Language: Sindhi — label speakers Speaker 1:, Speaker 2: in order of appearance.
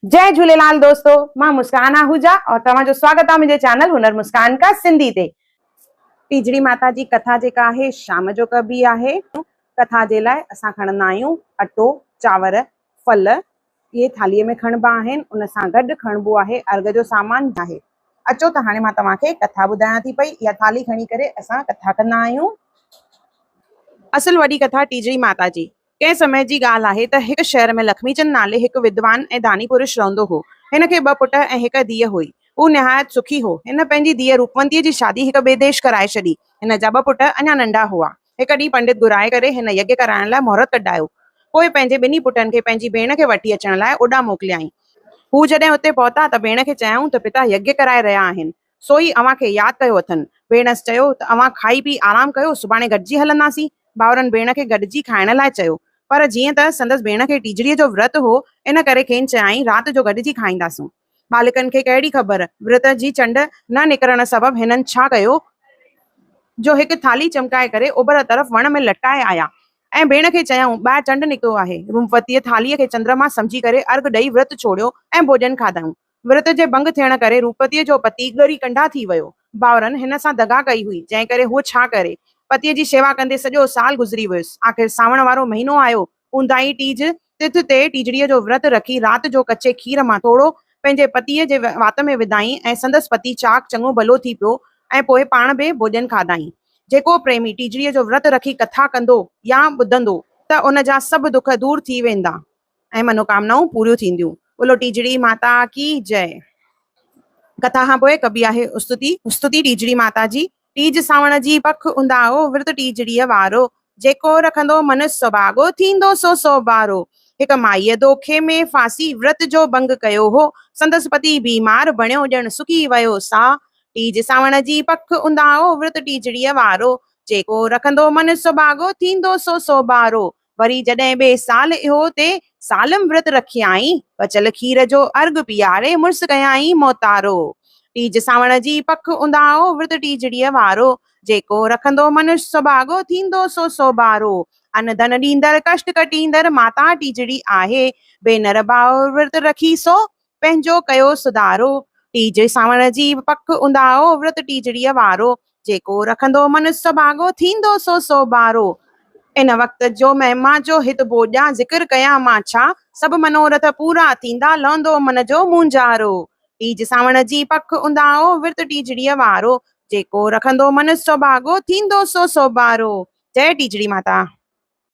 Speaker 1: جئي جهوليلال دوستو مان مسڪان آهوجا اور توهان جو سواگت آهي منهنجي چينل هنر مسڪان کا سنڌي تي. ٽيجڙي ماتا جي ڪٿا جيڪا آهي شام جو ڪبي آهي. ڪٿا جي لاء اسان کڻندا آهيون اٽو، چانور، ڦل اهي ٿالهي ۾ کڻبا آهن ان سان گڏ کڻبو آهي ارگ جو سامان آهي. اچو ته هاڻي مان توهان کي ڪٿا ٻڌايان ٿي پئي اها ٿالهي کڻي ڪري اسان ڪٿا ڪندا آهيون. اصل وڏي ڪٿا ٽيجڙي ماتا جي ڪنهن سمي جي ڳالهه آهي ته هڪ شهر ۾ لکميچند نالي هڪ ودوان ۽ داني پرش رهندو هو. هن کي ٻه پٽ ۽ هڪ ڌيء هئي. هو نهايت سکي هو. هن پنهنجي ڌيء روپونتيء جي شادي هڪ ٻئي ديش ڪرائي ڇڏي. هن جا ٻه پٽ اڃا ننڍا هئا. هڪ ڏينهن پنڊت گهرائي ڪري هن يگيه ڪرائڻ لاء مهورت ڪڍايو. پوء پنهنجي ٻنهي پٽن کي پنهنجي ڀيڻ کي وٺي اچڻ لاء اوڏانهن موڪليائين. هو جڏهن اتي پهتا ته ڀيڻ کي چيائون ته پتا يگيه ڪرائي رهيا آهن، سو ئي اوهان کي ياد ڪيو اٿن. ڀيڻس چيو ته اوهان کائي پي آرام ڪيو، سڀاڻي گڏجي هلنداسين. ڀائرن ڀيڻ کي گڏجي کائڻ لاء چيو، پر جيئن ته سندس ڀيڻ کي ٽيجڙيء جو ورت هو، ان ڪري کين چيائين، رات جو گڏجي کائينداسون. ٻالڪن کي ڪهڙي خبر، ورت جي چنڊ نه نڪرڻ سبب هنن ڇا ڪيو، جو هڪ ٿالهي چمڪائي ڪري اوڀر طرف وڻ ۾ لٽڪائي آيا ۽ ڀيڻ کي چيائون، ٻاهر چنڊ نڪتو آهي. رومپتيء ٿالهيء کي چندرما سمجهي ڪري ارگهه ڏئي ورت ڇوڙيو ۽ ڀوڄن کاڌائون. ورت جي ڀنگ ٿيڻ ڪري روپتيء جو پتي ڳري ڪنڍا ٿي ويو. ڀائرن هن سان دغا ڪئي هئي، جنهن ڪري هوء ڇا ڪري. پتيء جي شيوا ڪندي سڄو سال گذري ويس. آخر سانوڻ وارو مهينو آيو. اونداهي ٽيج تٿ تي ٽيجڙيء جو ورت رکي رات جو ڪچي کير مان ٿورو پنهنجي پتيء جي وات ۾ وڌائين ۽ سندس پتي چاق چڱو ڀلو ٿي پيو ۽ پوء پاڻ به ڀوڄن کاڌائين. جيڪو پريمي ٽيجڙيء جو ورت رکي ڪٿا ڪندو يا ٻڌندو ته ان جا سڀ دک دور ٿي ويندا. ۽ منوڪامنائون پوريون ٿينديون. بولو ٽيجڙي ماتا ڪي جئه. ڪٿا کان پوء ڪبي آهي استتي. استتي ٽيجڙي ماتا جي. ٽيج سانوڻ جي پک اونداهو ورت ٽيجڙيء وارو. جيڪو رکندو من سڀاڳو ٿيندو سو سوڀارو. هڪ مائيء دوکي ۾ ڦاسي ورت جو ڀنگ ڪيو هو. سندس پتي بيمار بڻيو ڄڻ سڪي ويو ساهه. ٽيج سانوڻ جي پک اونداهو ورت ٽيجڙيء وارو. جيڪو رکندو من سڀاڳو ٿيندو سو سوڀارو. وري جڏهن ٻئي سال اهو تي سالم ورت رکيائين، بچيل کير جو ارگ پياري مڙس ڪيائين موتارو. ٽيج سانوڻ جي پک اونداهو ورت ٽيجڙيء وارو، جيڪو رکندو منش سڀاڳو ٿيندو سو سوڀارو. ان ڌن ڏيندڙ ڪشٽ ڪٽيندڙ ماتا ٽيجڙي آهي، ڀينر ڀاء ورت رکي سو پنهنجو ڪيو سڌارو. ٽيج سانوڻ جي پک اونداهو ورت ٽيجڙيء وارو، جيڪو رکندو من سڀاڳو ٿيندو سو سوڀارو. ان وقت جو مهما جو هت ڀوڄان ذڪر ڪيان مان ڇا، سڀ منورٿ پورا ٿيندا لهندو من جو مونجهارو. ٽيج سانوڻ جي پک اونداهو ورت ٽيجڙيء وارو، جيڪو رکندو من سڀاڳو ٿيندو سو سوڀارو. جئه ٽيجڙي ماتا.